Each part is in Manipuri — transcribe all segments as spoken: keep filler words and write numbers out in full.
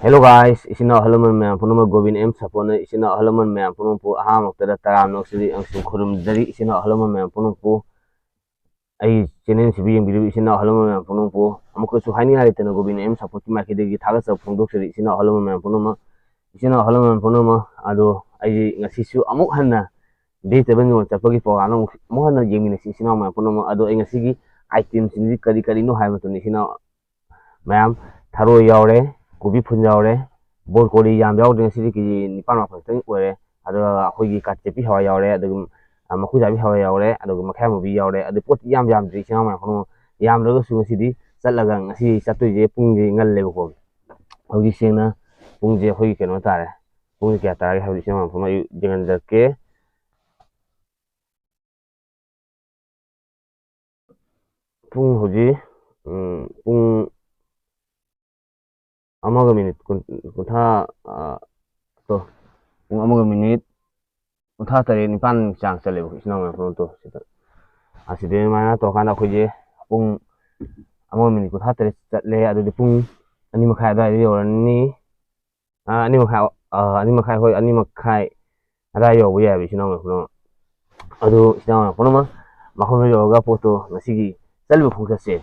Hello guys, ꯏꯆꯤꯟ ꯏꯅꯥꯎ ꯑꯍꯜ ꯂꯃꯟ ꯃꯌꯥꯝ ꯄꯨꯝꯅꯃꯛ, ꯒꯣꯕꯤꯟ ꯑꯦꯝ ꯁꯥꯄꯣꯟꯅ ꯏꯆꯤꯟ ꯏꯅꯥꯎ ꯑꯍꯜ ꯂꯃꯟ ꯃꯌꯥꯝ ꯄꯨꯝꯅꯃꯛꯄꯨ ꯑꯍꯥꯟꯕꯃꯛꯇꯗ ꯇꯔꯥꯝꯅ ꯑꯣꯛꯆꯔꯤ ꯑꯃꯁꯨꯡ ꯈꯨꯔꯨꯝꯖꯔꯤ꯫ ꯏꯆꯤꯟ ꯏꯅꯥꯎ ꯑꯍꯜ ꯂꯃꯟ ꯃꯌꯥꯝ ꯄꯨꯝꯅꯃꯛꯄꯨ ꯑꯩ ꯆꯦꯅꯦꯜꯁꯤꯕꯨ ꯌꯦꯡꯕꯤꯔꯤꯕ ꯏꯆꯤꯟ ꯏꯅꯥꯎ ꯑꯍꯜ ꯂꯃꯟ ꯃꯌꯥꯝ ꯄꯨꯝꯅꯃꯛꯄꯨ ꯑꯃꯨꯛꯀꯁꯨ ꯍꯥꯏꯅꯤꯡꯉꯥꯏ ꯂꯩꯇꯅ ꯒꯣꯕꯤꯟ ꯑꯦꯝ ꯁꯥꯄꯣꯔꯠꯀꯤ ꯃꯥꯏꯀꯩꯗꯒꯤ ꯊꯥꯒꯠꯆꯕ ꯐꯣꯡꯗꯣꯛꯆꯔꯤ꯫ ꯏꯆꯤꯟ ꯏꯅꯥꯎ ꯑꯍꯜ ꯂꯃꯟ ꯃꯌꯥꯝ ꯄꯨꯝꯅꯃꯛ, ꯏꯆꯤꯟ ꯏꯅꯥꯎ ꯑꯍꯜ ꯂꯃꯟ ꯄꯨꯝꯅꯃꯛ ꯑꯗꯣ ꯑꯩꯁꯦ ꯉꯁꯤꯁꯨ ꯑꯃꯨꯛ ꯍꯟꯅ ꯚꯦꯖꯤꯇꯦꯕꯜ ꯌꯣꯟ ꯆꯠꯄꯒꯤ ꯄ꯭ꯔꯣꯒ꯭ꯔꯥꯝꯗꯣ ꯑꯃꯨꯛ ꯑꯃꯨꯛ ꯍꯟꯅ ꯌꯦꯡꯃꯤꯟꯅꯁꯤ ꯏꯆꯤꯟ ꯏꯅꯥꯎ ꯃꯌꯥꯝ ꯄꯨꯝꯅꯃꯛ꯫ ꯑꯗꯣ ꯑꯩ ꯉꯁꯤꯒꯤ ꯑꯥꯏꯇꯦꯝꯁꯤꯡꯁꯤ ꯀꯔꯤ ꯀꯔꯤꯅꯣ ꯍꯥꯏꯕ ꯃꯇꯝꯗ ꯏꯆꯤꯟ ꯏꯅꯥꯎ ꯃꯌꯥꯝ, ꯊꯔꯣꯏ ꯌꯥꯎꯔꯦ, ꯀꯣꯕꯤ ꯐꯨꯜ ꯌꯥꯎꯔꯦ, ꯕ꯭ꯔꯣꯀꯣꯂꯤ ꯌꯥꯝ ꯌꯥꯎꯗ꯭ꯔꯦ, ꯉꯁꯤꯗꯤ ꯀꯦ ꯖꯤ ꯅꯤꯄꯥꯟ ꯃꯥꯄꯟ ꯈꯛꯇꯪ ꯑꯣꯏꯔꯦ꯫ ꯑꯗꯨꯒ ꯑꯩꯈꯣꯏꯒꯤ ꯀꯥꯇꯦꯄꯤ ꯍꯋꯥꯏ ꯌꯥꯎꯔꯦ, ꯑꯗꯨꯒ ꯃꯈꯣꯏ ꯆꯥꯕꯤ ꯍꯋꯥꯏ ꯌꯥꯎꯔꯦ, ꯑꯗꯨꯒ ꯃꯈꯌꯥꯝ ꯃꯨꯕꯤ ꯌꯥꯎꯔꯦ꯫ ꯑꯗꯨ ꯄꯣꯠ ꯌꯥꯝ ꯌꯥꯝꯗ꯭ꯔꯤ ꯏꯆꯤꯟ ꯏꯅꯥꯎ ꯃꯌꯥꯝ ꯄꯨꯝꯅꯃꯛ꯫ ꯌꯥꯝꯗ꯭ꯔꯒꯁꯨ ꯉꯁꯤꯗꯤ ꯆꯠꯂꯒ, ꯉꯁꯤ ꯆꯠꯇꯣꯏꯁꯦ ꯄꯨꯡꯁꯦ ꯉꯜꯂꯦꯕꯀꯣ꯫ ꯍꯧꯖꯤꯛ ꯁꯦꯡꯅ ꯄꯨꯡꯁꯦ ꯑꯩꯈꯣꯏꯒꯤ ꯀꯩꯅꯣ ꯇꯥꯔꯦ꯫ ꯄꯨꯡꯁꯦ ꯀꯌꯥ ꯇꯥꯔꯒꯦ ꯍꯥꯏꯕꯗꯤ ꯏꯆꯤꯟ ꯏꯅꯥꯎ ꯃꯌꯥꯝ ꯄꯨꯝꯅꯃꯛ ꯑꯩ ꯌꯦꯡꯍꯟꯖꯔꯛꯀꯦ꯫ ꯄꯨꯡ ꯍꯧꯖꯤꯛ, ꯎꯝ, ꯄꯨꯡ ꯑꯃꯒ ꯃꯤꯅꯤꯠ ꯀꯨꯟ-, ꯀꯨꯟꯊ꯭ꯔꯥ, ꯑ, ꯇꯣ, ꯄꯨꯡ ꯑꯃꯒ ꯃꯤꯅꯤꯠ ꯀꯨꯟꯊ꯭ꯔꯥ ꯇꯔꯦꯠ ꯅꯤꯄꯥꯟ ꯆꯥꯡ ꯆꯠꯂꯦꯕ ꯏꯆꯤꯟ ꯏꯅꯥꯎ ꯃꯌꯥꯝ ꯄꯨꯝꯅꯃꯛꯇꯣ ꯁꯤꯗ꯫ ꯑꯁꯤꯗꯩ ꯑꯗꯨꯃꯥꯏꯅ ꯇꯧꯔꯀꯥꯟꯗ ꯑꯩꯈꯣꯏꯁꯦ ꯄꯨꯡ ꯑꯃꯒ ꯃꯤꯅꯤꯠ ꯀꯨꯟꯊ꯭ꯔꯥ ꯇꯔꯦꯠ ꯆꯠꯂꯦ, ꯑꯗꯨꯗꯤ ꯄꯨꯡ ꯑꯅꯤ ꯃꯈꯥꯏ ꯑꯗꯨꯋꯥꯏꯗ ꯌꯧꯔꯅꯤ꯫ ꯑ, ꯑꯅꯤ ꯃꯈꯥꯏ, ꯑ, ꯑꯅꯤ ꯃꯈꯥꯏ, ꯍꯣꯏ, ꯑꯅꯤ ꯃꯈꯥꯏ ꯑꯗꯥꯏ ꯌꯧꯕ ꯌꯥꯏꯕ ꯏꯆꯤꯟ ꯏꯅꯥꯎ ꯃꯌꯥꯝ ꯄꯨꯝꯅꯃꯛ꯫ ꯑꯗꯨ ꯏꯆꯤꯟ ꯏꯅꯥꯎ ꯃꯌꯥꯝ ꯄꯨꯝꯅꯃꯛ ꯃꯐꯝꯗ ꯌꯧꯔꯒ ꯄꯣꯠꯇꯣ ꯉꯁꯤꯒꯤ ꯆꯠꯂꯤꯕ ꯈꯣꯡꯆꯠꯁꯦ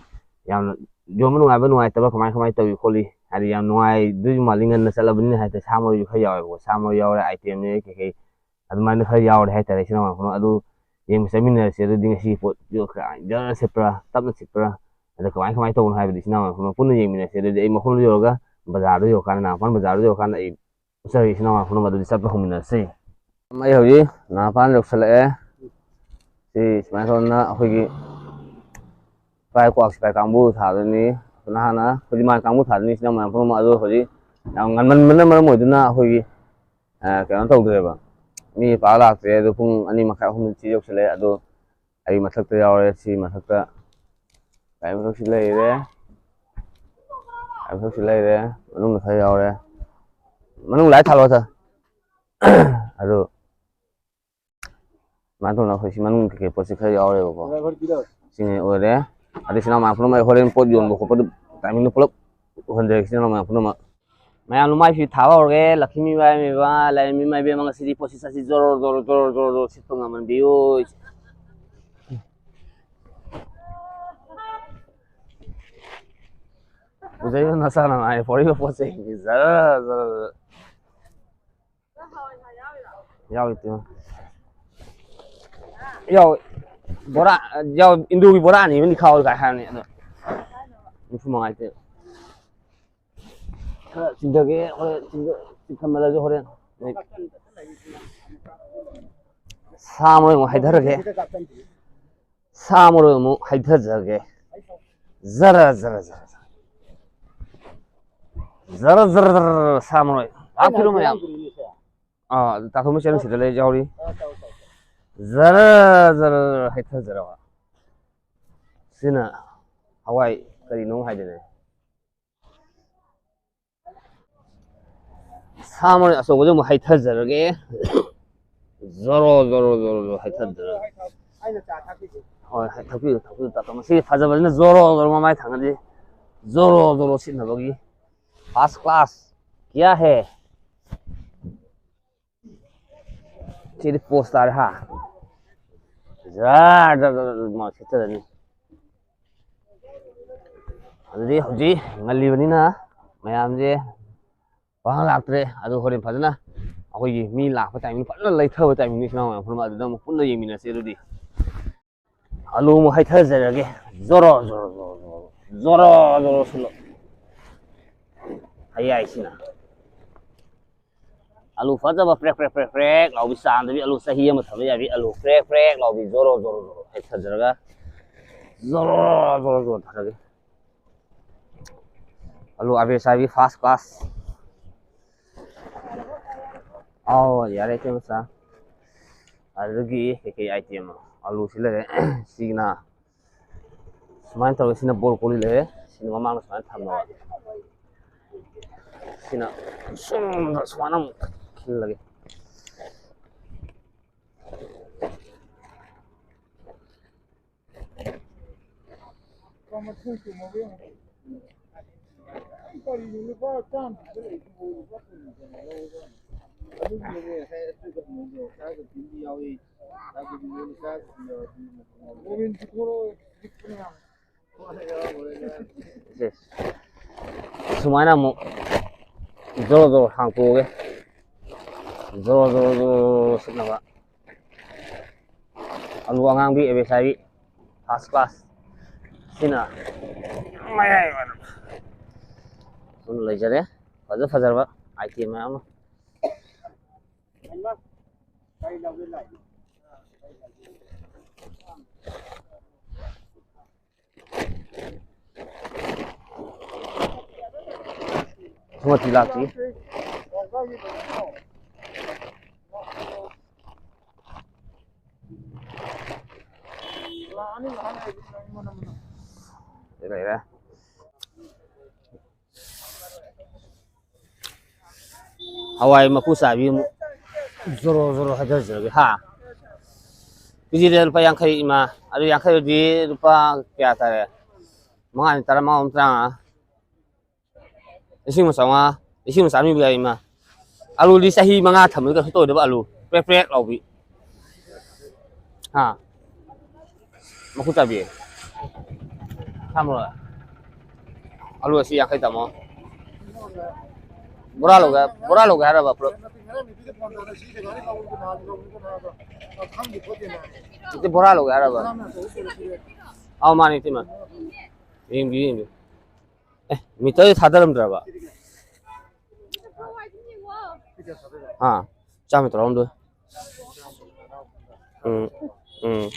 ꯌꯥꯝꯅ ꯌꯣꯟꯕ ꯅꯨꯡꯉꯥꯏꯕ ꯅꯨꯡꯉꯥꯏꯇꯕ ꯀꯃꯥꯏ ꯀꯃꯥꯏ ꯇꯧꯏ ꯈꯣꯠꯂꯤ, ꯍꯥꯏꯗꯤ ꯌꯥꯝ ꯅꯨꯡꯉꯥꯏꯗꯣꯏꯁꯨ ꯃꯥꯜꯂꯤ, ꯉꯟꯅ ꯆꯠꯂꯕꯅꯤꯅ꯫ ꯍꯥꯏꯇꯥꯔꯦ, ꯁꯥ ꯃꯔꯣꯏꯁꯨ ꯈꯔ ꯌꯥꯎꯋꯦꯕꯀꯣ, ꯁꯥ ꯃꯔꯣꯏ ꯌꯥꯎꯔꯦ, ꯑꯥꯏꯇꯦꯝꯅꯦ ꯀꯩꯀꯩ ꯑꯗꯨꯃꯥꯏꯅ ꯈꯔ ꯌꯥꯎꯔꯦ ꯍꯥꯏꯇꯥꯔꯦ ꯏꯆꯤꯟ ꯏꯅꯥꯎ ꯃꯌꯥꯝ ꯄꯨꯝꯅꯃꯛ꯫ ꯑꯗꯨ ꯌꯦꯡꯕ ꯆꯠꯃꯤꯟꯅꯔꯁꯦ꯫ ꯑꯗꯨꯗꯤ ꯉꯁꯤꯒꯤ ꯄꯣꯠ ꯖꯔ ꯁꯤꯠꯄ꯭ꯔꯥ, ꯇꯞꯅ ꯁꯤꯠꯄ꯭ꯔꯥ, ꯑꯗ ꯀꯃꯥꯏ ꯀꯃꯥꯏ ꯇꯧꯕꯅꯣ ꯍꯥꯏꯕꯗꯤ ꯏꯆꯤꯟ ꯏꯅꯥꯎ ꯃꯌꯥꯝ ꯄꯨꯝꯅꯃꯛ ꯄꯨꯟꯅ ꯌꯦꯡꯃꯤꯟꯅꯁꯦ꯫ ꯑꯗꯨꯗꯤ ꯑꯩ ꯃꯐꯝꯗ ꯌꯧꯔꯒ, ꯕꯖꯥꯔꯗ ꯌꯧꯔꯀꯥꯟꯗ, ꯅꯥꯒꯥꯃꯄꯥꯟ ꯕꯖꯥꯔꯗ ꯌꯧꯔꯀꯥꯟꯗ ꯑꯩ ꯎꯠꯆꯔꯒꯦ ꯏꯆꯤꯟ ꯏꯅꯥꯎ ꯃꯌꯥꯝ ꯄꯨꯝꯅꯃꯛ꯫ ꯑꯗꯨꯗꯤ ꯆꯠꯄ ꯍꯧꯃꯤꯟꯅꯔꯁꯤ꯫ ꯑꯩ ꯍꯧꯖꯤꯛ ꯅꯥꯒꯥꯃꯄꯥꯟ ꯌꯧꯁꯜꯂꯛꯑꯦ꯫ ꯁꯤ ꯁꯨꯃꯥꯏꯅ ꯇꯧꯗꯅ ꯑꯩꯈꯣꯏꯒꯤ ꯁꯤꯐꯥꯏ, ꯀ꯭ꯋꯥꯛ ꯁꯤꯐꯥꯏ ꯀꯥꯡꯕꯨ ꯊꯥꯗꯣꯏꯅꯤ꯫ ꯅꯍꯥꯟꯅ ꯑꯩꯈꯣꯏ ꯗꯤꯃꯥꯟ ꯀꯥꯡꯕꯨ ꯊꯥꯗꯣꯏꯅꯤ ꯏꯆꯤꯟ ꯏꯅꯥꯎ ꯃꯌꯥꯝ ꯄꯨꯝꯅꯃꯛ꯫ ꯑꯗꯣ ꯍꯧꯖꯤꯛ ꯌꯥꯝ ꯉꯟꯃꯟꯕꯅ ꯃꯔꯝ ꯑꯣꯏꯗꯨꯅ ꯑꯩꯈꯣꯏꯒꯤ, ꯑ, ꯀꯩꯅꯣ ꯇꯧꯗ꯭ꯔꯦꯕ, ꯃꯤ ꯄꯥꯛ ꯂꯥꯛꯇ꯭ꯔꯦ꯫ ꯑꯗꯣ ꯄꯨꯡ ꯑꯅꯤ ꯃꯈꯥꯏ, ꯑꯍꯨꯝ ꯁꯤ ꯌꯧꯁꯜꯂꯛꯑꯦ꯫ ꯑꯗꯣ ꯑꯩ ꯃꯊꯛꯇ ꯌꯥꯎꯔꯦ, ꯁꯤ ꯃꯊꯛꯇ, ꯒꯥꯔꯤ ꯃꯊꯛꯁꯤ ꯂꯩꯔꯦ, ꯒꯥꯔꯤ ꯃꯊꯛꯁꯤ ꯂꯩꯔꯦ, ꯃꯅꯨꯡꯗ ꯈꯔ ꯌꯥꯎꯔꯦ꯫ ꯃꯅꯨꯡ ꯂꯥꯏꯠ ꯊꯥꯜꯂꯣ ꯊ-, ꯑꯗꯨ ꯁꯨꯃꯥꯏꯅ ꯇꯧꯗꯅ ꯑꯩꯈꯣꯏ ꯁꯤ ꯃꯅꯨꯡ ꯀꯩꯀꯩ ꯄꯣꯠꯁꯤ ꯈꯔ ꯌꯥꯎꯔꯦꯕꯀꯣ꯫ ꯁꯤꯉꯩ ꯑꯣꯏꯔꯦ꯫ ꯑꯗꯩ ꯏꯆꯤꯟ ꯏꯅꯥꯎ ꯃꯌꯥꯝ ꯄꯨꯝꯅꯃꯛ ꯑꯩ ꯍꯣꯔꯦꯟ ꯄꯣꯠ ꯌꯣꯟꯕ ꯈꯣꯠꯄꯗ ꯇꯥꯏꯃꯤꯡꯗꯣ ꯄꯨꯂꯞ ꯎꯍꯟꯖꯔꯒꯦ ꯏꯆꯤꯟ ꯏꯅꯥꯎ ꯃꯌꯥꯝ ꯄꯨꯝꯅꯃꯛ꯫ ꯃꯌꯥꯝ ꯂꯨꯃꯥꯏꯁꯨ ꯊꯥꯕ ꯍꯧꯔꯒꯦ꯫ ꯂꯛꯈꯃꯤ ꯃꯥꯏꯕ, ꯂꯥꯏꯔꯦꯝꯕꯤ ꯃꯥꯏꯕ, ꯉꯁꯤꯗꯤ ꯄꯣꯠꯁꯤ ꯆꯠꯁꯤ ꯖꯣꯔꯣ ꯖꯣꯔꯣ ꯖꯣꯔꯣ ꯖꯣꯔꯣ ꯖꯣꯔꯣ ꯁꯤꯠꯄ ꯉꯝꯍꯟꯕꯤꯌꯨ꯫ ꯎꯖꯩꯕ ꯅꯆꯥꯅ ꯉꯥꯏ ꯄꯣꯔꯛꯏꯕ ꯄꯣꯠ ꯆꯩꯁꯤꯡꯁꯤ ꯖꯔ ꯖꯔ ꯖꯔ꯫ ꯌꯥꯎꯏ ꯇꯤꯌꯣ꯫ ꯌꯥꯎꯏ꯫ ꯕꯣꯔꯥ, ꯌꯥꯎꯏ, ꯏꯟꯗꯨꯒꯤ ꯕꯣꯔꯥ ꯑꯅꯤ ꯑꯃꯗꯤ ꯈꯥꯎ ꯀꯥꯏ ꯍꯥꯏꯕꯅꯤ ꯑꯗꯣ꯫ ꯅꯤꯐꯨ ꯃꯉꯥ ꯇꯦ꯫ ꯈꯔ ꯆꯤꯡꯊꯒꯦ, ꯍꯣꯔꯦꯟ ꯆꯤꯡꯊ-, ꯆꯤꯡꯊꯃꯜꯂꯁꯨ ꯍꯣꯔꯦꯟ꯫ ꯁꯥ ꯃꯔꯣꯏ ꯑꯃꯨꯛ ꯍꯩꯊꯔꯒꯦ꯫ ꯁꯥ ꯃꯔꯣꯏ ꯑꯃꯨꯛ ꯍꯩꯊꯖꯒꯦ꯫ ꯖꯔ, ꯖꯔ, ꯖꯔ, ꯖꯔ꯫ ꯖꯔ, ꯖꯔ, ꯖꯔ, ꯖꯔ, ꯁꯥ ꯃꯔꯣꯏ꯫ ꯍꯥꯞꯈꯤꯔꯣ ꯃꯌꯥꯝ꯫ ꯑꯥ, ꯇꯥꯊꯣꯛ ꯃꯆꯦ ꯁꯤꯗ ꯂꯩ ꯌꯥꯎꯔꯤ꯫ ꯖꯔ, ꯖꯔ, ꯖꯔ, ꯍꯩꯊꯖꯔꯕ꯫ ꯁꯤꯅ ꯍꯋꯥꯏ ꯀꯔꯤꯅꯣ ꯍꯥꯏꯗꯨꯅꯦ꯫ ꯁꯥ ꯃꯔꯣꯏ ꯑꯆꯧꯕꯁꯦ ꯑꯃꯨꯛ ꯍꯩꯊꯖꯔꯒꯦ꯫ ꯖꯣꯔꯣ, ꯖꯣꯔꯣ, ꯖꯣꯔꯣ, ꯖꯣꯔꯣ ꯍꯩꯊꯖꯔꯒꯦ꯫ ꯍꯣꯏ, ꯍꯩ-, ꯊꯛꯄꯤꯌꯨ, ꯊꯛꯄꯤꯌꯨ, ꯇꯥꯇꯣ꯫ ꯃꯁꯤ ꯐꯖꯕꯁꯤꯅ ꯖꯣꯔꯣ, ꯖꯣꯔꯣ ꯃꯃꯥꯏ ꯊꯥꯡꯒꯠꯂꯤ꯫ ꯖꯣꯔꯣ, ꯖꯣꯔꯣ ꯁꯤꯠꯅꯕꯒꯤ꯫ First class꯫ ꯀꯌꯥ ꯍꯦ? ꯁꯤꯗꯤ ꯄꯣꯁ ꯇꯥꯔꯦ ꯍꯥ꯫ ꯖꯥꯔ, ꯖꯥꯔ, ꯖꯥꯔ, ꯖꯥꯔ, ꯃꯥ ꯁꯤꯠꯆꯔꯅꯤ꯫ ꯑꯗꯨꯗꯤ ꯍꯧꯖꯤꯛ ꯉꯜꯂꯤꯕꯅꯤꯅ ꯃꯌꯥꯝꯁꯦ ꯄꯥꯡ ꯂꯥꯛꯇ꯭ꯔꯦ꯫ ꯑꯗꯨ ꯍꯣꯔꯦꯟ ꯐꯖꯅ ꯑꯩꯈꯣꯏꯒꯤ ꯃꯤ ꯂꯥꯛꯄ ꯇꯥꯏꯃꯤꯡ ꯐꯖꯅ ꯂꯩꯊꯕ ꯇꯥꯏꯃꯤꯡꯅꯤ ꯏꯆꯤꯟ ꯏꯅꯥꯎ ꯃꯌꯥꯝ ꯄꯨꯝꯅꯃꯛ ꯑꯗꯨꯗ ꯑꯃꯨꯛ ꯄꯨꯟꯅ ꯌꯦꯡꯃꯤꯟꯅꯁꯤ꯫ ꯑꯗꯨꯗꯤ ꯑꯂꯨ ꯑꯃꯨꯛ ꯍꯩꯊꯖꯔꯒꯦ꯫ ꯖꯣꯔꯣ, ꯖꯣꯔꯣ, ꯖꯣꯔꯣ, ꯖꯣꯔꯣ꯫ ꯖꯣꯔꯣ, ꯖꯣꯔꯣ ꯁꯨꯜꯂꯣ꯫ ꯍꯌꯥꯏꯁꯤꯅ꯫ ꯑꯂꯨ ꯐꯖꯕ ꯄ꯭ꯔꯦꯛ, ꯄ꯭ꯔꯦꯛ, ꯄ꯭ꯔꯦꯛ, ꯄ꯭ꯔꯦꯛ ꯂꯥꯎꯕꯤ ꯆꯥꯝꯗꯕꯤ ꯑꯂꯨ ꯆꯍꯤ ꯑꯃ ꯊꯝꯕ ꯌꯥꯕꯤ ꯑꯂꯨ ꯄ꯭ꯔꯦꯛ, ꯄ꯭ꯔꯦꯛ ꯂꯥꯎꯕꯤ ꯖꯣꯔꯣ, ꯖꯣꯔꯣ, ꯖꯣꯔꯣ ꯍꯩꯊꯖꯔꯒ ꯖꯣꯔꯣ, ꯖꯣꯔꯣ, ꯖꯣꯔꯣ ꯊꯥꯗꯒꯦ꯫ ꯑꯂꯨ ꯑꯕꯦꯔ ꯆꯥꯏꯕꯤ first class꯫ ꯑꯥꯎ, ꯌꯥꯔꯦ ꯏꯆꯦ ꯃꯆꯥ꯫ ꯑꯗꯨꯗꯒꯤ ꯀꯩꯀꯩ item? ꯑꯂꯨꯁꯤ ꯂꯩꯔꯦ꯫ ꯁꯤꯒꯤꯅ ꯁꯨꯃꯥꯏꯅ ꯇꯧꯔꯒ ꯁꯤꯅ ꯕ꯭ꯔꯣꯀꯣꯂꯤ ꯂꯩꯔꯦ꯫ ꯁꯤꯅ ꯃꯃꯥꯡꯗ ꯁꯨꯃꯥꯏꯅ ꯊꯝꯃꯕ꯫ ꯁꯤꯅ ꯁꯣꯝꯗ ꯁꯨꯃꯥꯏꯅ ꯑꯃꯨꯛ ꯈꯤꯜꯂꯒꯦ꯫ ꯀꯔꯤꯅꯣ ꯂꯨꯄꯥ ꯆꯥꯝꯃ ꯄꯤꯕ ꯂꯩꯗꯨꯕꯨ ꯂꯨꯄ ꯀꯨꯟ ꯀꯨꯟ ꯂꯧꯔꯒ? ꯑꯗꯨꯒꯤꯅꯦ ꯉꯁꯥꯏ ꯑꯆꯣꯏꯕ ꯊꯣꯡꯕꯗꯣ ꯆꯥꯗꯕ ꯃꯤ ꯌꯥꯎꯏ, ꯆꯥꯗꯕ ꯃꯤ ꯌꯥꯎꯏ, ꯆꯥꯗꯕ ꯃꯤ ꯌꯥꯎꯏ꯫ ꯃꯣꯕꯤꯟ ꯄꯨꯊꯣꯔꯛꯑꯣ, ꯄꯤꯛꯄꯅꯦ ꯌꯥꯝ꯫ ꯁꯦ꯫ ꯁꯨꯃꯥꯏꯅ ꯑꯃꯨꯛ ꯖꯣꯔꯣ ꯖꯣꯔꯣ ꯍꯥꯡꯇꯣꯛꯑꯒꯦ꯫ ꯖꯣꯔꯣ ꯖꯣꯔꯣ ꯖꯣꯔꯣ ꯖꯣꯔꯣ ꯁꯤꯠꯅꯕ꯫ ꯑꯂꯨ ꯑꯉꯥꯡꯕꯤ ꯑꯦꯕꯦꯁꯥꯏꯕꯤ ꯐꯥꯔꯁ ꯀ꯭ꯂꯥꯁ꯫ ꯁꯤꯅ ꯃꯌꯥꯏ ꯑꯣꯏꯔꯞ꯫ ꯁꯨꯝ ꯂꯩꯖꯔꯦ꯫ ꯐꯖ ꯐꯖꯔꯕ ꯑꯥꯏꯇꯦꯝ ꯃꯌꯥꯝ ꯑꯃ꯫ ꯊꯨꯝꯃꯠꯇꯤ ꯂꯥꯛꯇ꯭ꯔꯤ꯫ ꯂꯩꯔꯦ꯫ ꯍꯋꯥꯏ ꯃꯀꯨ ꯆꯥꯕꯤ ꯑꯃꯨꯛ ꯖꯣꯔꯣ ꯖꯣꯔꯣ ꯍꯩꯊꯖꯔꯒꯦ ꯍꯥ꯫ ꯀꯦꯖꯤꯗ ꯂꯨꯄꯥ ꯌꯥꯡꯈꯩ ꯏꯃꯥ꯫ ꯑꯗꯨ ꯌꯥꯡꯈꯩꯗꯨꯗꯤ ꯂꯨꯄꯥ ꯀꯌꯥ ꯇꯥꯔꯦ? ꯃꯉꯥꯅꯤ ꯇꯔꯥꯃꯉꯥ ꯑꯃ ꯇꯔꯥꯃꯉꯥ꯫ ꯂꯤꯁꯤꯡ ꯑꯃ ꯆꯥꯝꯃꯉꯥ, ꯂꯤꯁꯤꯡ ꯑꯃ ꯆꯥꯝꯃꯔꯤꯕꯨ ꯌꯥꯏ ꯏꯃꯥ꯫ ꯑꯂꯨꯗꯤ ꯆꯍꯤ ꯃꯉꯥ ꯊꯝꯕꯗ ꯀꯩꯁꯨ ꯇꯧꯗꯕ ꯑꯂꯨ꯫ ꯄ꯭ꯔꯦꯠ ꯄ꯭ꯔꯦꯠ ꯂꯥꯎꯕꯤ꯫ ꯍꯥ? ꯃꯈꯨꯠ ꯆꯥꯕꯤ꯫ ꯊꯝꯃꯣ꯫ ꯑꯂꯨ ꯑꯁꯤ ꯌꯥꯡꯈꯩ ꯇꯥꯃꯣ꯫ ꯕꯣꯔꯥ ꯂꯧꯒꯦ, ꯕꯣꯔꯥ ꯂꯧꯒꯦ ꯍꯥꯏꯔꯕ ꯄꯨꯂꯞ? ꯅꯠꯇꯦ, ꯕꯣꯔꯥ ꯂꯧꯒꯦ ꯍꯥꯏꯔꯕ? ꯑꯧ, ꯃꯥꯅꯤ, ꯏꯇꯩꯃ꯫ ꯌꯦꯡꯕꯤꯌꯨ, ꯌꯦꯡꯕꯤꯌꯨ꯫ ꯑꯦ, ꯃꯤꯇꯔ ꯊꯥꯗꯔꯝꯗ꯭ꯔꯕ? ꯑꯥ, ꯆꯥꯝꯃ ꯇꯔꯥꯍꯨꯝꯗꯣꯏ꯫ ꯎꯝ, ꯎꯝ꯫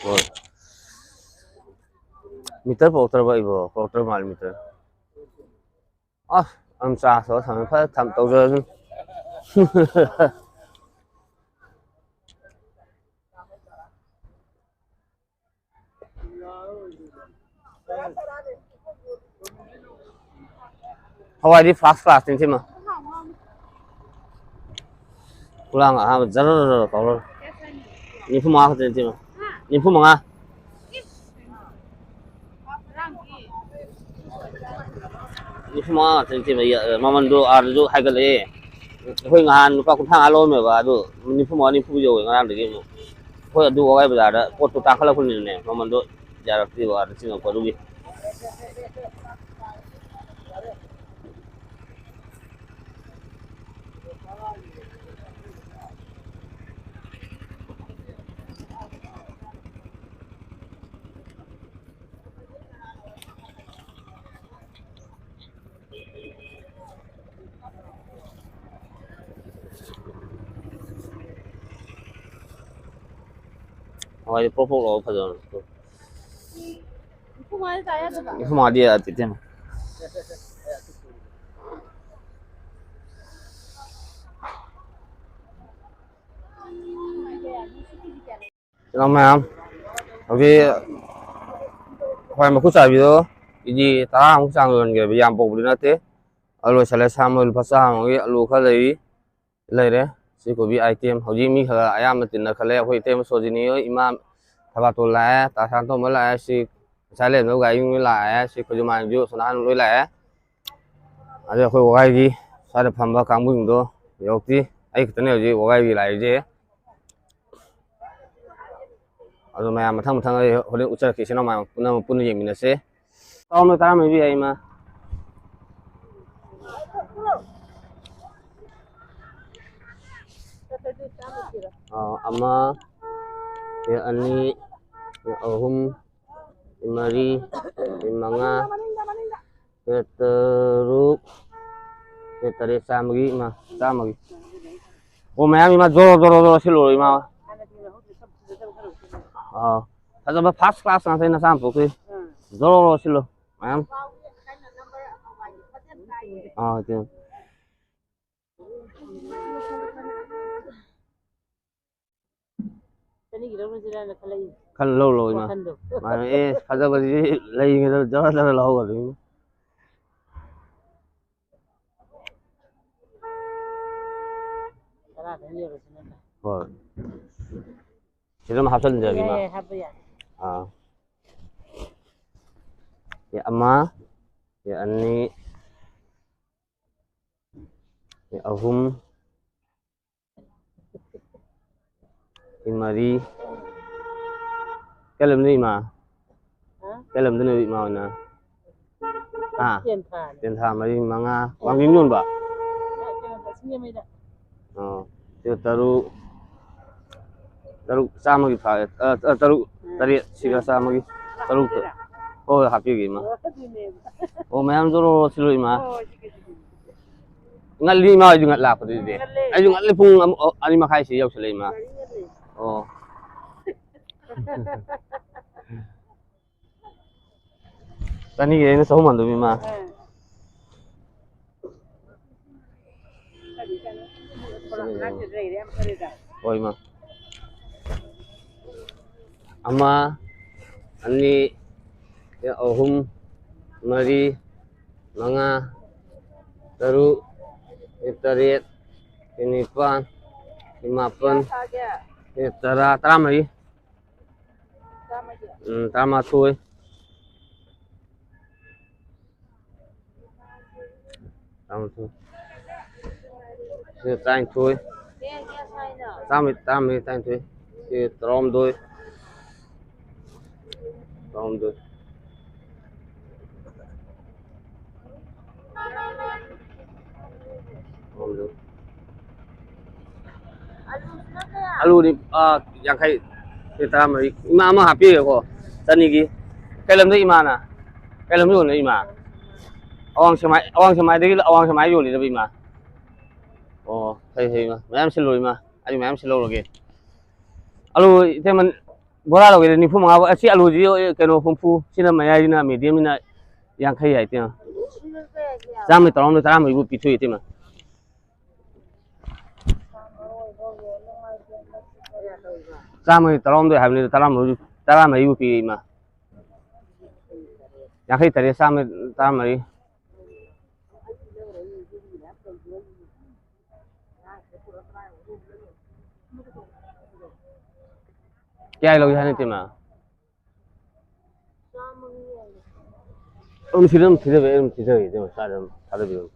ꯍꯣꯏ꯫ ꯃꯤꯇꯔ ꯄꯣꯔꯛꯇ꯭ꯔꯕ ꯑꯩꯕꯣ? ꯄꯣꯔꯛꯇ꯭ꯔ ꯃꯥꯜꯂꯦ ꯃꯤꯇꯔ꯫ ꯑꯁ, ꯑꯗꯨꯝ ꯆꯥ ꯁꯣꯛꯑ ꯊꯝꯃꯦ꯫ ꯐꯔꯦ, ꯊꯝ-, ꯇꯧꯖꯔꯁꯅꯨ꯫ ꯍꯋꯥꯏꯗꯤ ꯐꯥꯔꯁ ꯀ꯭ꯂꯥꯁꯅꯤ ꯁꯤꯃ꯫ ꯈꯨꯂꯥꯡ ꯑꯍꯥꯟꯕ ꯖꯔ ꯀꯧꯔ꯫ ꯅꯤꯐꯨ ꯃꯉꯥ ꯈꯛꯇꯅꯤ ꯁꯤꯃ꯫ ꯅꯤꯐꯨ ꯃꯉꯥ꯫ ꯅꯤꯐꯨ ꯃꯉꯥ ꯉꯥꯛꯇꯅꯤ ꯏꯇꯩꯃ, ꯃꯃꯟꯗꯣ ꯑꯥꯗꯁꯨ ꯍꯥꯏꯒꯠꯂꯛꯑꯦ꯫ ꯑꯩꯈꯣꯏ ꯅꯍꯥꯟ ꯂꯨꯄꯥ ꯀꯨꯟꯊ꯭ꯔꯥ ꯉꯥ ꯂꯧꯔꯝꯃꯦꯕ, ꯑꯗꯨ ꯅꯤꯐꯨ ꯃꯉꯥ, ꯅꯤꯐꯨ ꯌꯧꯋꯦ ꯉꯔꯥꯡꯗꯒꯤ ꯑꯃꯨꯛ꯫ ꯑꯩꯈꯣꯏ ꯑꯗꯨ ꯋꯥꯒꯥꯏ ꯕꯖꯥꯔꯗ ꯄꯣꯠꯇꯣ ꯇꯥꯡꯈꯠꯂꯛꯄꯅꯤꯅꯅꯦ, ꯃꯃꯟꯗꯣ ꯌꯥꯔꯛꯇ꯭ꯔꯤꯕ ꯑꯥꯗ ꯆꯤꯡꯉꯛꯄ ꯑꯗꯨꯒꯤ꯫ ꯍꯋꯥꯏꯗꯤ ꯄ꯭ꯔꯣꯛ ꯄ꯭ꯔꯣꯛ ꯂꯥꯎꯔ ꯐꯖꯕꯅꯤ꯫ ꯅꯤꯐꯨ ꯃꯉꯥꯗꯤ ꯇꯥ ꯌꯥꯗꯕ? ꯅꯤꯐꯨ ꯃꯉꯥꯗꯤ ꯌꯥꯗꯦ, ꯏꯇꯩꯃ꯫ ꯏꯅꯥꯎ ꯃꯌꯥꯝ, ꯍꯧꯖꯤꯛ ꯍꯋꯥꯏ ꯃꯀꯨ ꯆꯥꯕꯤꯗꯣ ꯀꯦ ꯖꯤ ꯇꯔꯥꯃꯨꯛ ꯆꯥꯡ ꯌꯣꯟꯈ꯭ꯔꯦꯕ, ꯌꯥꯝ ꯄꯧꯕꯗꯤ ꯅꯠꯇꯦ꯫ ꯑꯂꯨ ꯂꯣꯏꯁꯜꯂꯦ, ꯁꯥ ꯃꯔꯣꯏ ꯂꯨꯄꯥ ꯆꯥꯝꯃꯒꯤ ꯑꯂꯨ ꯈꯔ ꯂꯩꯔꯤ, ꯂꯩꯔꯦ꯫ ꯁꯤ ꯀꯣꯕꯤ item ꯍꯧꯖꯤꯛ ꯃꯤ ꯈꯔ ꯑꯌꯥꯝꯕ ꯇꯤꯟꯅ ꯈꯜꯂꯦ꯫ ꯑꯩꯈꯣꯏ ꯏꯇꯩꯃ ꯁꯣꯖꯤꯅꯤ ꯍꯣꯏ, ꯏꯃꯥ ꯊꯕꯥꯇꯣꯟ ꯂꯥꯛꯑꯦ, ꯇꯥ ꯁꯅꯥꯇꯣꯝꯕ ꯂꯥꯛꯑꯦ, ꯁꯤ ꯉꯁꯥꯏ ꯂꯩꯔꯝꯗꯕ ꯒꯥꯔꯤ ꯂꯣꯏ ꯂꯥꯛꯑꯦ, ꯁꯤ ꯈꯨꯖꯨꯃꯥꯟꯁꯨ ꯁꯣꯅꯥꯍꯟ ꯂꯣꯏ ꯂꯥꯛꯑꯦ꯫ ꯑꯗꯩ ꯑꯩꯈꯣꯏ ꯋꯥꯒꯥꯏꯒꯤ ꯁ꯭ꯋꯥꯏꯗ ꯐꯝꯕ ꯀꯥꯡꯕꯨꯁꯤꯡꯗꯣ ꯌꯧꯔꯛꯇ꯭ꯔꯤ꯫ ꯑꯩ ꯈꯛꯇꯅꯦ ꯍꯧꯖꯤꯛ ꯋꯥꯒꯥꯏꯒꯤ ꯂꯥꯛꯏꯁꯦ꯫ ꯑꯗꯣ ꯃꯌꯥꯝ ꯃꯊꯪ ꯃꯊꯪ ꯑꯩ ꯍꯣꯔꯦꯟ ꯎꯠꯆꯔꯛꯀꯦ, ꯏꯆꯤꯟ ꯏꯅꯥꯎ ꯃꯌꯥꯝ ꯄꯨꯟꯅ, ꯄꯨꯟꯅ ꯌꯦꯡꯃꯤꯟꯅꯁꯦ꯫ ꯇꯔꯥꯍꯨꯝꯗꯣꯏ, ꯇꯔꯥꯃꯔꯤ ꯄꯤꯔꯛꯑꯦ ꯏꯃꯥ꯫ ꯑꯥ, ꯑꯃ, ꯑꯦ, ꯑꯅꯤ, ꯑꯍꯨꯝ, ꯃꯔꯤ, ꯃꯉꯥ, ꯇꯔꯨꯛ, ꯇꯔꯦꯠ, ꯆꯥꯝꯃꯒꯤ ꯏꯃꯥ, ꯆꯥꯝꯃꯒꯤ꯫ ꯑꯣ, ꯃꯌꯥꯝ ꯏꯃꯥ, ꯖꯣꯔꯣ, ꯖꯣꯔꯣ, ꯖꯣꯔꯣ ꯁꯤꯜꯂꯣ ꯏꯃꯥ꯫ ꯑꯥ, ꯐꯖꯕ first class ꯉꯥꯛꯇꯅꯤ ꯅꯆꯥꯅꯨꯄꯥꯈꯩ꯫ ꯖꯣꯔꯣ, ꯖꯣꯔꯣ ꯁꯤꯜꯂꯣ ꯃꯌꯥꯝ꯫ ꯑꯥ, ꯏꯆꯦ꯫ ꯆꯅꯤꯒꯤ ꯂꯧꯔꯁꯤꯔꯥꯅ ꯈꯜꯂꯛꯏ꯫ ꯈꯜꯂ ꯂꯧ, ꯂꯧ, ꯏꯃꯥ꯫ ꯋꯥꯈꯟꯗꯣ꯫ ꯃꯥꯅꯦ, ꯑꯦ, ꯐꯖꯕꯁꯤꯗꯤ ꯂꯩꯔꯤꯉꯩꯗ ꯖꯔ ꯖꯔ ꯂꯧꯍꯧꯒꯗꯕꯅꯤ꯫ ꯇꯔꯥꯗꯪ ꯌꯧꯔꯁꯤ ꯅꯠꯇ꯭ꯔꯥ? ꯍꯣꯏ꯫ ꯁꯤꯗ ꯑꯗꯨꯝ ꯍꯥꯞꯆꯤꯟꯖꯔꯒꯦ, ꯏꯃꯥ꯫ ꯌꯥꯏ, ꯌꯥꯏ, ꯍꯥꯞꯄ ꯌꯥꯏ꯫ ꯑꯥ꯫ ꯑꯦ, ꯑꯃ, ꯑꯅꯤ, ꯑꯍꯨꯝ, ꯃꯔꯤ꯫ ꯀꯩ ꯂꯝꯗꯩ ꯏꯃꯥ? ꯍꯥ? ꯀꯩ ꯂꯝꯗꯩꯅꯣ ꯏꯃꯥ ꯍꯣꯏꯅ? ꯍꯥ? ꯇꯦꯟꯊꯥꯅꯦ꯫ ꯇꯦꯟꯊꯥ ꯃꯔꯤ ꯃꯉꯥ꯫ ꯋꯥꯡꯖꯤꯡ ꯌꯣꯟꯕ? ꯑ, ꯀꯩꯅꯣꯗ, ꯁꯤꯡꯖꯃꯩꯗ꯫ ꯑꯣ꯫ ꯁꯤꯒ ꯇꯔꯨꯛ, ꯇꯔꯨꯛ ꯆꯥꯝꯃꯒꯤ ꯐꯥꯔꯦ꯫ ꯑ, ꯑ, ꯇꯔꯨꯛ, ꯎꯝ꯫ ꯇꯔꯦꯠ, ꯁꯤꯒ ꯆꯥꯝꯃꯒꯤ꯫ ꯇꯔꯨꯛꯇ꯫ ꯍꯣꯏ, ꯍꯣꯏ, ꯍꯥꯞꯄꯤꯒꯦ ꯏꯃꯥ꯫ ꯑꯣ, ꯑꯗꯨꯅꯦꯕ꯫ ꯑꯣ, ꯃꯌꯥꯝ ꯖꯣꯔꯣ ꯁꯤꯜꯂꯨ ꯏꯃꯥ꯫ ꯍꯣꯏ, ꯍꯣꯏ, ꯁꯤꯒꯦ, ꯁꯤꯒꯦ꯫ ꯉꯜꯂꯤ ꯏꯃꯥ, ꯑꯩꯁꯨ ꯉꯜ ꯂꯥꯛꯄꯗꯨꯗꯤ꯫ ꯉꯜꯂꯦ꯫ ꯑꯩꯁꯨ ꯉꯜꯂꯤ, ꯄꯨꯡ ꯑꯃ, ꯑꯣ, ꯑꯅꯤ ꯃꯈꯥꯏꯁꯤ ꯌꯧꯁꯤꯜꯂꯛꯑꯦ ꯏꯃꯥ꯫ ꯒꯥꯔꯤ ꯉꯜꯂꯦ꯫ ꯑꯣ꯫ ꯆꯅꯤꯒꯤ ꯑꯩꯅ ꯆꯍꯨꯝ ꯍꯟꯗꯣꯏꯅꯤ ꯏꯃꯥ꯫ ꯑꯥ꯫ ꯍꯣꯏ ꯏꯃꯥ꯫ ꯑꯃ, ꯑꯅꯤ, ꯑꯍꯨꯝ, ꯃꯔꯤ, ꯃꯉꯥ, ꯇꯔꯨꯛ, ꯇꯔꯦꯠ, ꯅꯤꯄꯥꯟ, ꯃꯥꯄꯟ, ꯇꯔꯥ, ꯇꯔꯥꯃꯔꯤ꯫ ꯎꯝ, ꯇꯔꯥꯃꯥꯊꯣꯏ꯫ ꯇꯔꯥꯃꯥꯊꯣꯏ꯫ ꯁꯤꯅ ꯇꯔꯥꯅꯤꯊꯣꯏ꯫ ꯇꯔꯥꯃꯔꯤ, ꯇꯔꯥꯃꯔꯤ, ꯇꯔꯥꯅꯤꯊꯣꯏ꯫ ꯁꯤ ꯇꯔꯥꯍꯨꯝꯗꯣꯏ꯫ ꯇꯔꯥꯍꯨꯝꯗꯣꯏ꯫ ꯑꯂꯨꯗꯤ, ꯑꯥ, ꯌꯥꯡꯈꯩ, ꯁꯤ ꯇꯔꯥꯃꯔꯤ꯫ ꯏꯃꯥ ꯑꯃ ꯍꯥꯞꯄꯤꯔꯦꯀꯣ, ꯆꯅꯤꯒꯤ꯫ ꯀꯩ ꯂꯝꯗꯩ ꯏꯃꯥꯅ? ꯀꯩ ꯂꯝꯗꯩ ꯌꯣꯟꯂꯤꯅꯣ ꯏꯃꯥ? ꯑꯋꯥꯡ ꯁꯦꯛꯃꯥꯏ, ꯑꯋꯥꯡ ꯁꯦꯛꯃꯥꯏꯗꯒꯤ, ꯑꯋꯥꯡ ꯁꯦꯛꯃꯥꯏ ꯌꯣꯜꯂꯤꯔꯕ ꯏꯃꯥ? ꯑꯣ, ꯐꯩ, ꯐꯩ ꯏꯃꯥ꯫ ꯃꯌꯥꯝ ꯁꯤꯜꯂꯣ ꯏꯃꯥ꯫ ꯑꯩ ꯃꯌꯥꯝ ꯁꯤꯜꯍꯧꯔꯒꯦ꯫ ꯑꯂꯨ ꯏꯇꯩꯃ ꯕꯣꯔꯥ ꯂꯧꯒꯦꯗꯤ ꯅꯤꯐꯨ ꯃꯉꯥ ꯐꯥꯎ꯫ ꯑꯁꯤ ꯑꯂꯨꯁꯤ ꯀꯩꯅꯣ ꯍꯨꯝꯐꯨ, ꯁꯤꯅ ꯃꯌꯥꯏꯁꯤꯅ ꯃꯦꯗꯤꯌꯝꯁꯤꯅ ꯌꯥꯡꯈꯩ ꯍꯥꯏ ꯏꯇꯩꯃ꯫ ꯆꯥꯝꯃ ꯇꯔꯥꯍꯨꯝꯗꯣꯏ, ꯇꯔꯥꯃꯔꯤꯕꯨ ꯄꯤꯊꯣꯛꯏ ꯏꯇꯩꯃ꯫ ꯆꯥꯝꯃꯒꯤ ꯇꯔꯥꯍꯨꯝꯗꯣꯏ ꯍꯥꯏꯕꯅꯤꯗ, ꯇꯔꯥꯃꯔꯤ, ꯇꯔꯥꯃꯔꯤꯕꯨ ꯄꯤꯔꯛꯏ ꯏꯃꯥ꯫ ꯌꯥꯡꯈꯩ ꯇꯔꯦꯠ, ꯆꯥꯝꯃ ꯇꯔꯥꯃꯔꯤ꯫ ꯀꯌꯥ ꯂꯧꯒꯦ ꯍꯥꯏꯅꯣ ꯏꯇꯩꯃ? ꯑꯗꯨꯝ ꯁꯤꯗ ꯑꯗꯨꯝ ꯊꯤꯖꯕ, ꯑꯩ ꯑꯗꯨꯝ ꯊꯤꯖꯒꯦ, ꯏꯇꯩꯃ, ꯁ꯭ꯋꯥꯏꯗ ꯑꯗꯨꯝ ꯊꯥꯗꯕꯤꯔꯝꯃꯣ꯫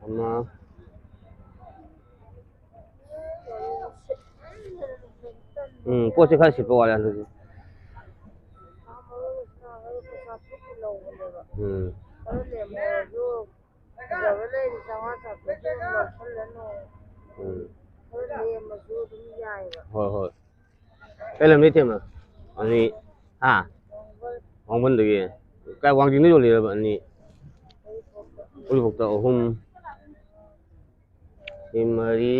ꯑꯃ꯫ ꯎꯝ, ꯄꯣꯠꯁꯦ ꯈꯔ ꯁꯤꯠꯄ ꯋꯥꯠꯂꯦ ꯍꯟꯗꯛꯇꯤ꯫ ꯎꯝ꯫ ꯐꯖꯕ ꯂꯩꯔꯗꯤ ꯆꯥꯝꯃꯉꯥ ꯆꯥꯇ꯭ꯔꯨꯛꯀꯤ ꯑꯗꯨꯝ ꯂꯧꯁꯜꯂꯅꯨ꯫ ꯎꯝ꯫ ꯈꯔ ꯂꯦꯝꯃꯁꯨ ꯑꯗꯨꯝ ꯌꯥꯏꯕ꯫ ꯍꯣꯏ, ꯍꯣꯏ꯫ ꯀꯩ ꯂꯝꯗꯩ ꯊꯦꯡꯅ? ꯑꯅꯤ꯫ ꯍꯥ? ꯋꯥꯡꯕꯟꯗꯒꯤ꯫ ꯀꯥꯏ, ꯋꯥꯡꯖꯤꯡꯗ ꯌꯣꯜꯂꯤꯔꯕ ꯑꯅꯤ? ꯎꯔꯤꯄꯣꯛꯇ ꯑꯍꯨꯝ꯫ ꯁꯤ ꯃꯔꯤ꯫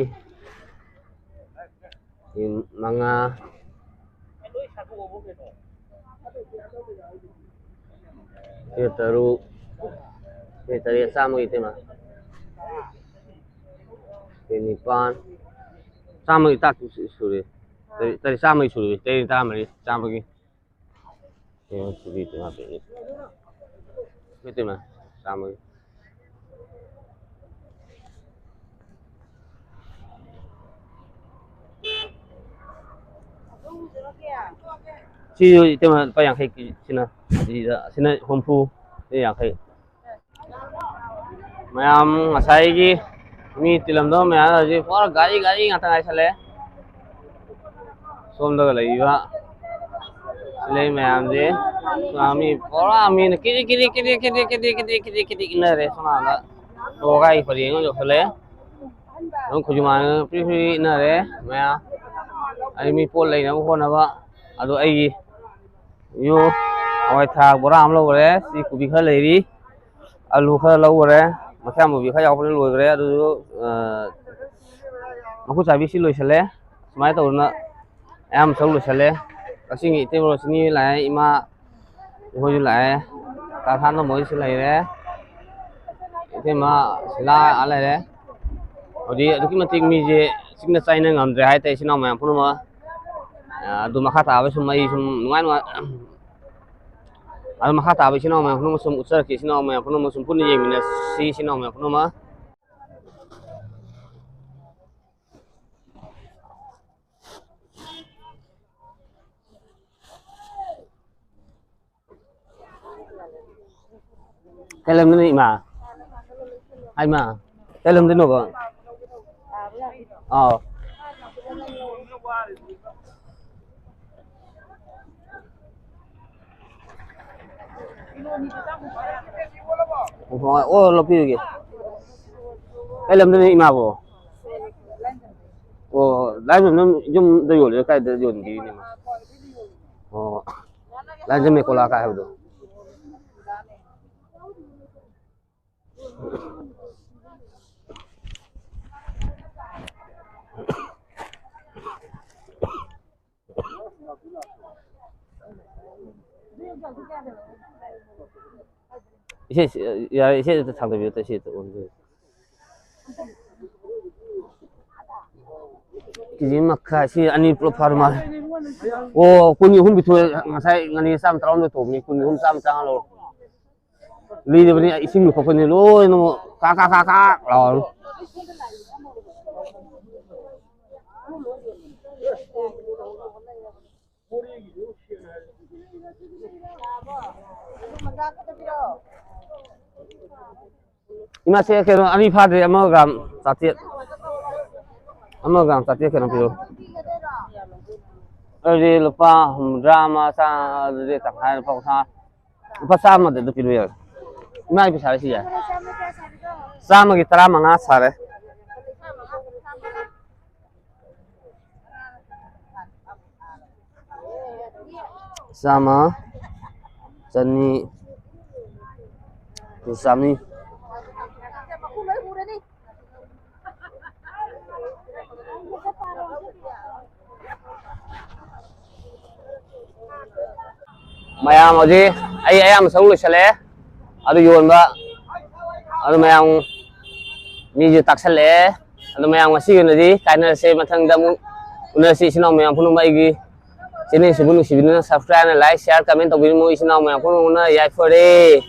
ꯁꯤ ꯃꯉꯥ꯫ ꯁꯤ ꯇꯔꯨꯛ꯫ ꯁꯤ ꯇꯔꯦꯠ, ꯆꯥꯝꯃꯒꯤ ꯏꯇꯩꯃ꯫ ꯁꯤ ꯅꯤꯄꯥꯟ꯫ ꯆꯥꯝꯃꯒꯤ ꯇꯥꯛꯇꯤ ꯁꯨꯔꯦ꯫ ꯇꯔꯦꯠ, ꯇꯔꯦꯠ, ꯆꯥꯝꯃꯒꯤ ꯁꯨꯔꯦ꯫ ꯇꯔꯦꯠ, ꯇꯔꯥꯃꯔꯤ, ꯆꯥꯝꯃꯒꯤ꯫ ꯁꯤ ꯏꯇꯩꯃ ꯄꯤꯔꯛꯏ꯫ ꯏꯇꯩꯃ, ꯆꯥꯝꯃꯒꯤ꯫ ꯁꯤꯁꯨ ꯏꯇꯩꯃ ꯂꯨꯄꯥ ꯌꯥꯡꯈꯩ ꯀꯦꯖꯤ ꯁꯤꯅ, ꯀꯦꯖꯤꯗ, ꯁꯤꯅ ꯍꯨꯝꯐꯨ, ꯁꯤꯅ ꯌꯥꯡꯈꯩ꯫ ꯃꯌꯥꯝ ꯉꯁꯥꯏꯒꯤ ꯃꯤ ꯇꯤꯜꯂꯝꯗꯕ ꯃꯌꯥꯝ ꯍꯧꯖꯤꯛ ꯄꯨꯔꯥ ꯒꯥꯔꯤ, ꯒꯥꯔꯤ ꯉꯥꯛꯇ ꯉꯥꯏꯁꯜꯂꯛꯑꯦ꯫ ꯁꯣꯝꯗꯒ ꯂꯩꯔꯤꯕ ꯁꯤ ꯂꯩ ꯃꯌꯥꯝꯁꯦ, ꯃꯤ ꯄꯨꯔꯥ ꯃꯤꯅ ꯀꯤꯔꯤ ꯀꯤꯔꯤ ꯀꯤꯔꯤ ꯀꯤꯔꯤ ꯀꯤꯔꯤ ꯀꯤꯔꯤ ꯀꯤꯔꯤ ꯀꯤꯔꯤ ꯏꯟꯅꯔꯦ꯫ ꯁꯣꯝꯅꯥꯀꯟꯗ ꯇꯣꯒꯥꯏ ꯄꯔꯦꯡ ꯑꯃ ꯌꯧꯁꯜꯂꯛꯑꯦ꯫ ꯑꯗꯨꯝ ꯈꯨꯖꯨꯃꯥꯟ ꯐ꯭ꯔꯤ ꯐ꯭ꯔꯤ ꯏꯟꯅꯔꯦ ꯃꯌꯥꯝ꯫ ꯑꯩ ꯃꯤ ꯄꯣꯠ ꯂꯩꯅꯕ ꯍꯣꯠꯅꯕ꯫ ꯑꯗꯣ ꯑꯩꯒꯤ ꯌꯨ ꯍꯋꯥꯏ ꯊ꯭ꯔꯥꯛ ꯕꯣꯔꯥ ꯑꯃ ꯂꯧꯈ꯭ꯔꯦ꯫ ꯁꯤ ꯀꯣꯕꯤ ꯈꯔ ꯂꯩꯔꯤ꯫ ꯑꯂꯨ ꯈꯔ ꯂꯧꯈ꯭ꯔꯦ꯫ ꯃꯈꯌꯥꯝ ꯃꯨꯕꯤ ꯈꯔ ꯌꯥꯎꯕꯅ ꯂꯣꯏꯈ꯭ꯔꯦ꯫ ꯑꯗꯨꯁꯨ, ꯑ, ꯃꯈꯨꯠ ꯆꯥꯕꯤꯁꯤ ꯂꯣꯏꯁꯤꯜꯂꯦ꯫ ꯁꯨꯃꯥꯏꯅ ꯇꯧꯗꯅ ꯑꯌꯥꯝꯕ ꯁꯔꯨꯛ ꯂꯣꯏꯁꯤꯜꯂꯦ꯫ ꯀꯛꯆꯤꯡꯒꯤ ꯏꯇꯩꯃ ꯔꯣꯁꯤꯅꯤ ꯂꯥꯛꯑꯦ, ꯏꯃꯥ ꯃꯈꯣꯏꯁꯨ ꯂꯥꯛꯑꯦ꯫ ꯀꯥ ꯁꯥꯟꯅ ꯃꯣꯏꯁꯨ ꯂꯩꯔꯦ꯫ ꯏꯇꯩꯃ ꯁꯤꯂꯥ ꯑꯥ ꯂꯩꯔꯦ꯫ ꯍꯧꯖꯤꯛ ꯑꯗꯨꯛꯀꯤ ꯃꯇꯤꯛ ꯃꯤꯁꯦ ꯆꯤꯛꯅ ꯆꯥꯏꯅ ꯉꯝꯗ꯭ꯔꯦ ꯍꯥꯏꯇꯥꯔꯦ, ꯏꯆꯤꯟ ꯏꯅꯥꯎ ꯃꯌꯥꯝ ꯄꯨꯝꯅꯃꯛ꯫ ꯑꯗꯨ ꯃꯈꯥ ꯇꯥꯕ ꯁꯨꯝ ꯑꯩ ꯁꯨꯝ ꯅꯨꯡꯉꯥꯏ ꯅꯨꯡꯉꯥꯏ, ꯑꯗꯨ ꯃꯈꯥ ꯇꯥꯕ ꯏꯆꯤꯟ ꯏꯅꯥꯎ ꯃꯌꯥꯝ ꯄꯨꯝꯅꯃꯛ ꯁꯨꯝ ꯎꯠꯆꯔꯛꯀꯦ꯫ ꯏꯆꯤꯟ ꯏꯅꯥꯎ ꯃꯌꯥꯝ ꯄꯨꯝꯅꯃꯛ ꯁꯨꯝ ꯄꯨꯟꯅ ꯌꯦꯡꯃꯤꯟꯅꯁꯤ, ꯏꯆꯤꯟ ꯏꯅꯥꯎ ꯃꯌꯥꯝ ꯄꯨꯝꯅꯃꯛ꯫ ꯀꯩ ꯂꯝꯗꯅꯣ ꯏꯃꯥ? ꯍꯥꯏꯃ, ꯀꯩ ꯂꯝꯗꯅꯣꯕ? ꯑꯥꯎ꯫ ꯑꯣ, ꯑꯣ, ꯂꯧꯕꯤꯔꯒꯦ꯫ ꯀꯩ ꯂꯝꯗꯅꯣ ꯏꯃꯥꯕꯣ? ꯑꯣ, ꯂꯥꯏꯕꯝꯅ ꯌꯨꯝꯗ ꯌꯣꯜꯂꯤꯔꯣ? ꯀꯥꯏꯗ ꯌꯣꯟꯕꯤꯔꯤꯅꯣ ꯏꯃꯥ? ꯑꯣ, ꯂꯥꯏꯖꯝ ꯃꯦꯀꯣꯂꯥ ꯀꯥꯏ ꯍꯥꯏꯕꯗꯣ꯫ ꯏꯆꯦ, ꯌꯥꯔꯦ, ꯏꯆꯦ, ꯊꯥꯡꯗꯕꯤꯌꯨ, ꯏꯆꯦ, ꯑꯣꯟꯕꯤꯌꯨ꯫ ꯀꯦꯖꯤ ꯃꯈꯥꯏ, ꯁꯤ ꯑꯅꯤ ꯄꯨꯂꯞ ꯐꯥꯔ ꯃꯥꯜꯂꯦ꯫ ꯑꯣ, ꯀꯨꯟꯒꯤ ꯑꯍꯨꯝ ꯄꯤꯊꯣꯛꯑꯦ꯫ ꯉꯁꯥꯏ ꯉꯥꯅꯤ ꯆꯥꯝ ꯇꯔꯥꯍꯨꯝꯗꯣꯏ ꯇꯧꯕꯅꯤ, ꯀꯨꯟꯒꯤ ꯑꯍꯨꯝ ꯆꯥꯝ ꯇꯔꯥ ꯂꯧꯔꯣ꯫ ꯂꯤꯔꯕꯅꯤ, ꯏꯁꯤꯡ ꯂꯨꯈꯠꯄꯅꯤ ꯂꯣꯏꯅꯃꯛ ꯀꯥꯛ ꯀꯥꯛ ꯀꯥꯛ ꯀꯥꯛ ꯂꯥꯎꯔꯅꯤ꯫ ꯏꯃꯥꯁꯦ ꯀꯩꯅꯣ ꯑꯅꯤ ꯐꯥꯗ꯭ꯔꯦ, ꯑꯃꯒ ꯆꯥꯇ꯭ꯔꯦꯠ, ꯑꯃꯒ ꯆꯥꯇ꯭ꯔꯦꯠ ꯀꯩꯅꯣ ꯄꯤꯔꯣ꯫ ꯑꯗꯨꯗꯤ ꯂꯨꯄꯥ ꯍꯨꯝꯐꯨꯇꯔꯥ ꯑꯃ ꯆꯥ-, ꯑꯗꯨꯗꯤ ꯇꯪꯈꯥꯏ ꯂꯨꯄꯥ ꯀꯨꯟꯊ꯭ꯔꯥ꯫ ꯂꯨꯄꯥ ꯆꯥꯝꯃꯗ ꯑꯗꯨ ꯄꯤꯔꯨ ꯌꯥꯔꯦ꯫ ꯏꯃꯥꯒꯤ ꯄꯩꯁꯥ ꯁꯤ ꯌꯥꯏ꯫ ꯆꯥꯝꯃꯒꯤ ꯇꯔꯥꯃꯉꯥ ꯁꯥꯔꯦ꯫ ꯆꯥꯝꯃ, ꯆꯅꯤ, ꯆꯥꯝꯃꯔꯤ꯫ ꯃꯌꯥꯝ ꯍꯧꯖꯤꯛ ꯑꯩ ꯑꯌꯥꯝꯕ ꯁꯔꯨꯛ ꯂꯣꯏꯁꯤꯜꯂꯛꯑꯦ꯫ ꯑꯗꯨ ꯌꯣꯟꯕ, ꯑꯗꯨ ꯃꯌꯥꯝ ꯃꯤꯁꯨ ꯇꯥꯛꯁꯜꯂꯛꯑꯦ꯫ ꯑꯗꯨ ꯃꯌꯥꯝ ꯉꯁꯤꯒꯤ ꯑꯣꯏꯅꯗꯤ ꯀꯥꯏꯅꯔꯁꯦ, ꯃꯊꯪꯗ ꯑꯃꯨꯛ ꯎꯅꯔꯁꯤ꯫ ꯏꯆꯤꯟ ꯏꯅꯥꯎ ꯃꯌꯥꯝ ꯄꯨꯝꯅꯃꯛ, ꯑꯩꯒꯤ ꯆꯦꯅꯦꯜꯁꯤꯕꯨ ꯅꯨꯡꯁꯤꯕꯤꯗꯨꯅ subscribe, like, share, comment ꯇꯧꯕꯤꯔꯝꯃꯨ꯫ ꯏꯆꯤꯟ ꯏꯅꯥꯎ ꯃꯌꯥꯝ ꯄꯨꯝꯅꯃꯛꯅ ꯌꯥꯏꯐꯔꯦ꯫